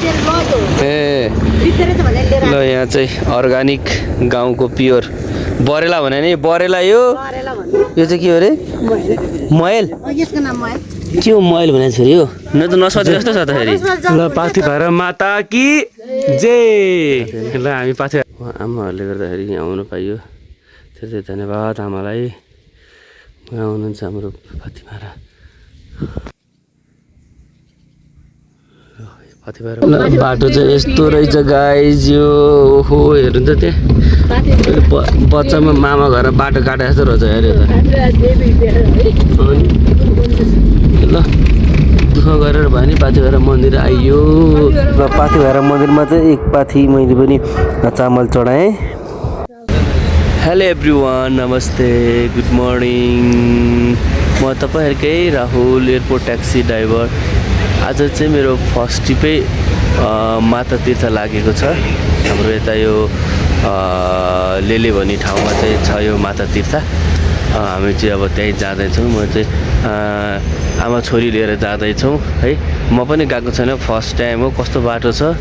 ए ल यहाँ चाहिँ अर्गानिक गाउँको प्योर बरेला भने नि बरेला यो चाहिँ के हो अरे मयल के हो मयल भने छोरी हो न त नसोचे जस्तो छ त फेरि ल पाथी भएर माता कि जे ल हामी पाथी आमाहरूले गर्दाखेरि यहाँ आउनु पाइयो धेरै धेरै धन्यवाद आमालाई आउनुहुन्छ हाम्रो पाथी भएर बाटो चाहिँ यस्तो रहेछ गाइज यो ओहो हेर्नु त त्यहाँ बच्चामा मामा घर बाटो काटे जस्तो रहेछ हेऱ्यो त ल दुःख गरेर भयो नि पाथीभैरव मन्दिर आइयो र पाथीभैरव मन्दिरमा चाहिँ एक पाथी मैले पनि चामल चढाएँ। हेलो एभ्रिवान नमस्ते गुड मर्निङ म तपाईँहरूकै राहुल एयरपोर्ट ट्याक्सी ड्राइभर। आज चाहिँ मेरो फर्स्ट ट्रिपै माता तीर्थ लागेको छ। हाम्रो यता यो लेले भन्ने ठाउँमा चाहिँ छ यो माता तीर्थ। हामी चाहिँ अब त्यहीँ जाँदैछौँ। म चाहिँ आमा छोरी लिएर जाँदैछौँ है। म पनि गएको छैन फर्स्ट टाइम हो। कस्तो बाटो छ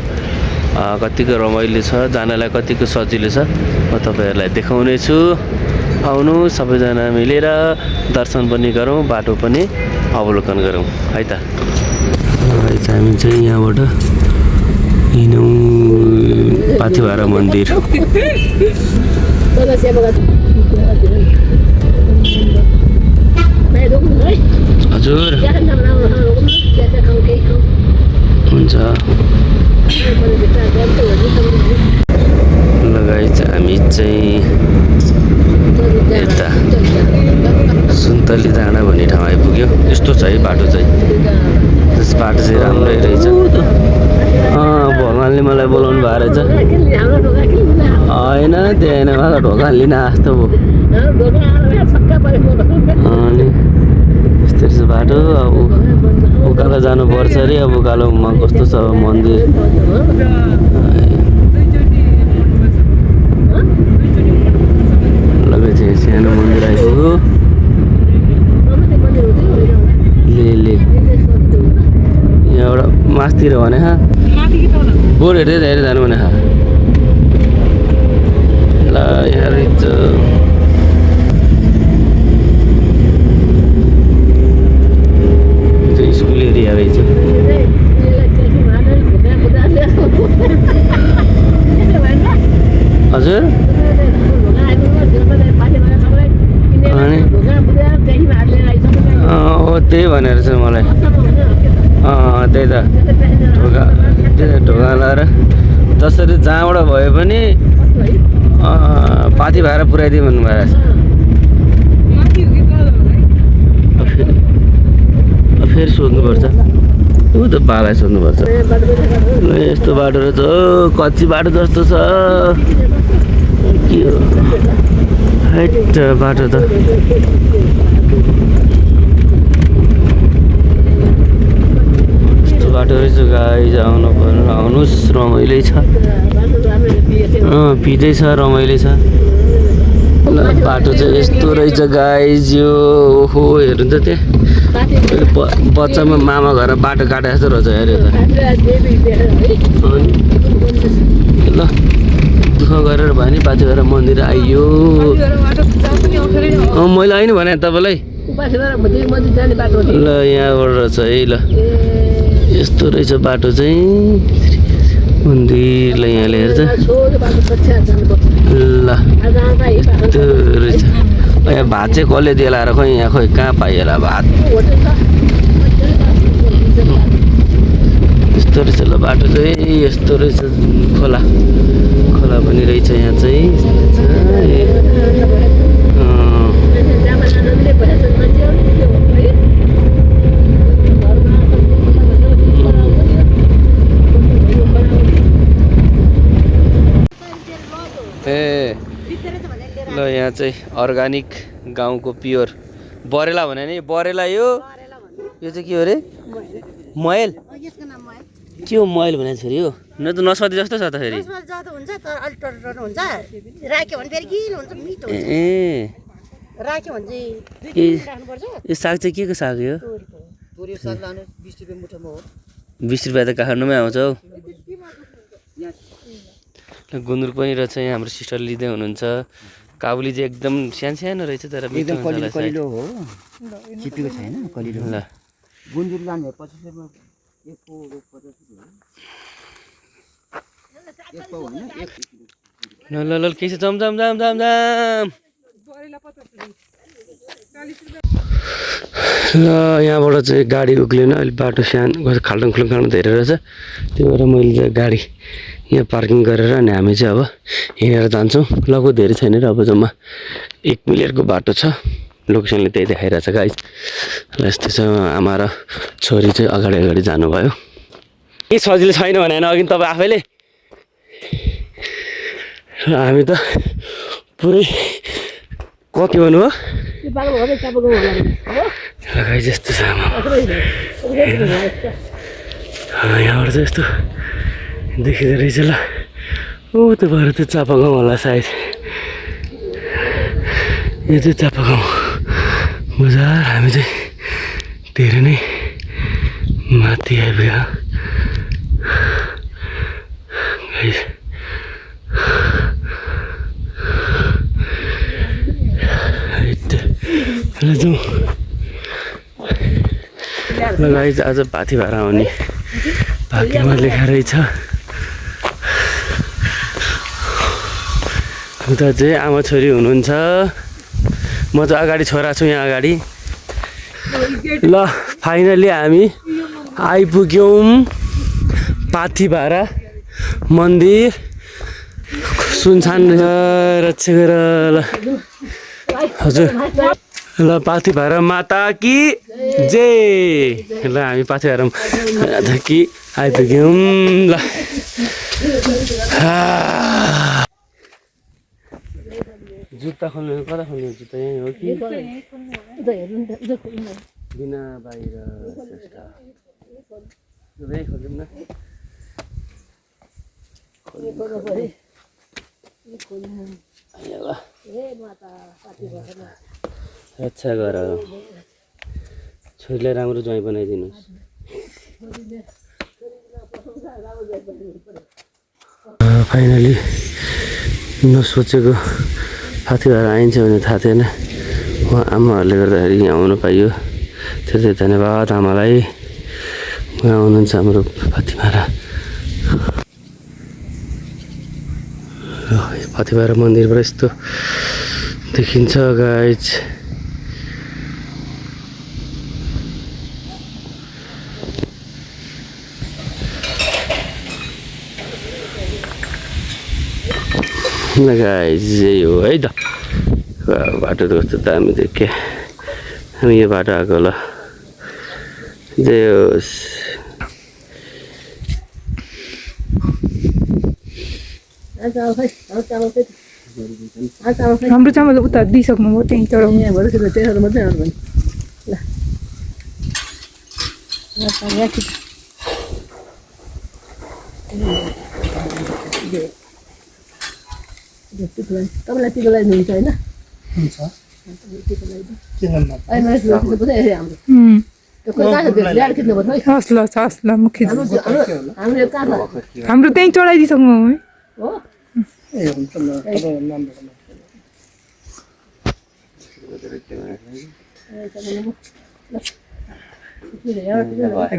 कतिको रमाइलो छ जानलाई कतिको सजिलो छ म तपाईँहरूलाई देखाउने छु। आउनु सबैजना मिलेर दर्शन पनि गरौँ बाटो पनि अवलोकन गरौँ है त। हामी चाहिँ यहाँबाट हिँडौँ पाथीभैरव मन्दिर। हजुर हुन्छ लगाइ हामी चाहिँ यता सुन्तली डाँडा भन्ने ठाउँ आइपुग्यो। यस्तो छ है बाटो चाहिँ। त्यस बाटो चाहिँ राम्रै रहेछ। भगवान्ले मलाई बोलाउनु भएको रहेछ होइन त्यहाँ होइन ढोका लिन जस्तो भयो। अनि यस्तो रहेछ बाटो। अब उकालो जानुपर्छ अरे। अब उकालोमा कस्तो छ मन्दिर लगे चाहिँ सानो मन्दिर आइपुग्यो ले यहाँबाट मासतिर भने बोर हेर्दै धेरै जानु भने ल यहाँ रहेछ स्कुल एरिया रहेछ। हजुर त्यही भनेर चाहिँ मलाई त्यही त ढोका लाएर जसरी जहाँबाट भए पनि पाथी भएर पुऱ्याइदिउँ भन्नुभएको छ। फेरि सोध्नुपर्छ ऊ त बालाई सोध्नुपर्छ। यस्तो बाटो रहेछ कच्ची बाटो जस्तो छ के हो हाइट बाटो त। बाटो रहेछ गाइज आउनु पर्नु आउनुहोस् रमाइलो छ पिँदै छ रमाइलो छ। ल बाटो चाहिँ यस्तो रहेछ गाइज यो ओहो हेर्नु त त्यहाँ बच्चामा मामा घर बाटो काटे जस्तो रहेछ हेऱ्यो त ल दुःख गरेर भयो नि पाथीभैरव मन्दिर आइयो। मैले होइन भने तपाईँलाई ल यहाँबाट रहेछ है। ल यस्तो रहेछ बाटो चाहिँ मन्दिरलाई यहाँले हेर्छ ल यस्तो रहेछ। यहाँ भात चाहिँ कसले दिलाएर खोइ यहाँ खोइ कहाँ पाइएला भात यस्तो रहेछ। ल बाटो चाहिँ यस्तो रहेछ खोला खोला पनि रहेछ यहाँ चाहिँ ए ल यहाँ चाहिँ अर्गानिक गाउँको प्योर बरेला भने नि बरेला यो चाहिँ के हो अरे मयल के हो मयल भने छोरी हो न त नसोधे जस्तो छ त फेरि यो साग चाहिँ के को साग हो 20 रुपियाँ त काठमाडौँमै आउँछ हौ गुन्द्रुक पनि रहेछ यहाँ हाम्रो सिस्टर लिँदै हुनुहुन्छ काबुली चाहिँ एकदम सानो रहेछ तर एकदम कलिलो हो चिप्लेको छैन कलिलो ल गुन्द्रुक लाने 25 रुपैयाँ एक पो 50 ल ल ल के छ जम जम जम जम जम ल यहाँबाट चाहिँ गाडी उक्लिएन अहिले बाटो सानो खाल्डङ खुल्डङ धेरै रहेछ त्यही भएर मैले चाहिँ गाडी यहाँ पार्किङ गरेर अनि हामी चाहिँ अब हिँडेर जान्छौँ लगभग धेरै छैन र अब जम्मा 1 मिलियनको बाटो छ लोकेसनले त्यही देखाइरहेछ गाइस र यस्तै छ आमा र छोरी चाहिँ अगाडि अगाडि जानुभयो के सजिलो छैन भने अघि तपाईँ आफैले हामी त पुरै कति भन्नु हो लगाइ जस्तो छ यहाँबाट चाहिँ यस्तो देखिँदो रहेछ ल ओ त्यो भएर त्यो चापागाउँ होला सायद यो चाहिँ चापागाउँ बजार हामी चाहिँ धेरै नै माथि आइपुग्यो जाउँ लगाइ आज पाथी भाडा आउने भाग्यमा लेखा रहेछ उता चाहिँ आमा छोरी हुनुहुन्छ म चाहिँ अगाडि छोरा छु यहाँ अगाडि ल फाइनली हामी आइपुग्यौँ पाथिभारा मन्दिर सुनसान रक्षेर ल हजुर ल पाथिभारा माता कि जय ल हामी पाथिभारा माता कि आइपुग्यौँ ल जुत्ता खोल्नु कता खोल्नु जुत्ता यहीँ हो कि बिना बाहिर खोल्यौँ न अच्छा गर छोरीलाई राम्रो ज्वाइँ बनाइदिनुहोस् फाइनली नसोचेको पाथिभारा आइन्छ भने थाहा थिएन उहाँ आमाहरूले गर्दाखेरि यहाँ आउनु पाइयो धेरै धेरै धन्यवाद आमालाई उहाँ आउनुहुन्छ हाम्रो पाथिभारा पाथिभारा मन्दिरबाट यस्तो देखिन्छ गाइज गाइज यही हो है त बाटो त कस्तो दामी देखेँ हामी यो बाटो आएको ल जय होस् हाम्रो चामल उता दिइसक्नुभयो त्यहीँ चढाउनु तपाईँलाई टिका लगाइदिनुहुन्छ होइन हस् ल म खिच्छु हाम्रो त्यहीँ चढाइदिइसक्नु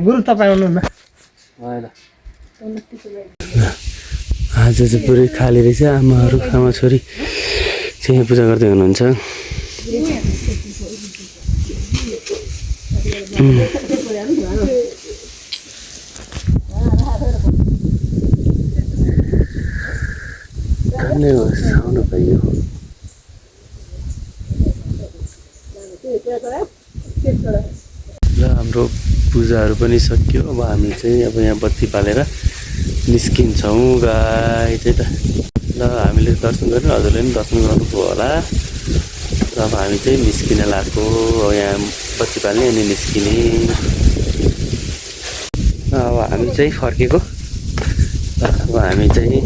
गुरु तपाईँ आउनुहुन्न आज चाहिँ पुरै खाली रहेछ आमाहरू आमा छोरी चाहिँ पूजा गर्दै हुनुहुन्छ आउनु पाइयो र हाम्रो पूजाहरू पनि सकियो अब हामी चाहिँ अब यहाँ बत्ती बालेर निस्किन्छौँ गाई चाहिँ त ल हामीले दर्शन गरेर हजुरले पनि दर्शन गर्नुभयो होला र अब हामी चाहिँ निस्किन लागेको यहाँ बत्ती बाल्ने अनि निस्किने अब हामी चाहिँ फर्केको अब हामी चाहिँ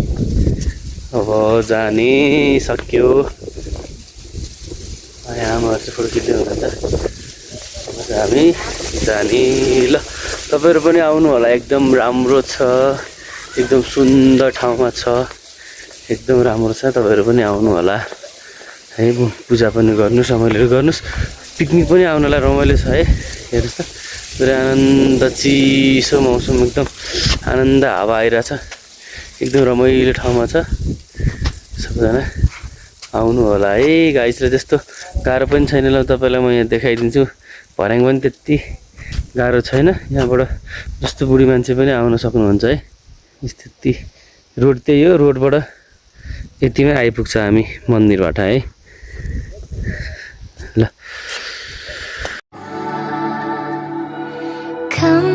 अब जाने सक्यो आमाहरू चाहिँ फोटो खिच्दै हुनुहुन्छ अब हामी जाने ल तपाईँहरू पनि आउनु होला एकदम राम्रो छ एकदम सुन्दर ठाउँमा छ एकदम राम्रो छ। तपाईँहरू पनि आउनु होला है, पूजा पनि गर्नुहोस्, रमाइलो गर्नुहोस्। पिकनिक पनि आउनलाई रमाइलो छ है। हेर्नुहोस् त पुरा आनन्द, चिसो मौसम, एकदम आनन्द हावा आइरहेछ। एकदम रमाइलो ठाउँमा छ। सबैजना आउनु होला है गाइस। र त्यस्तो गाह्रो पनि छैन, ल तपाईँलाई म यहाँ देखाइदिन्छु। भर्याङ पनि त्यति गाह्रो छैन, यहाँबाट जस्तो बुढी मान्छे पनि आउन सक्नुहुन्छ है। त्यति रोड त्यही हो, रोडबाट यतिमै आइपुग्छ हामी मन्दिरबाट है। ल Come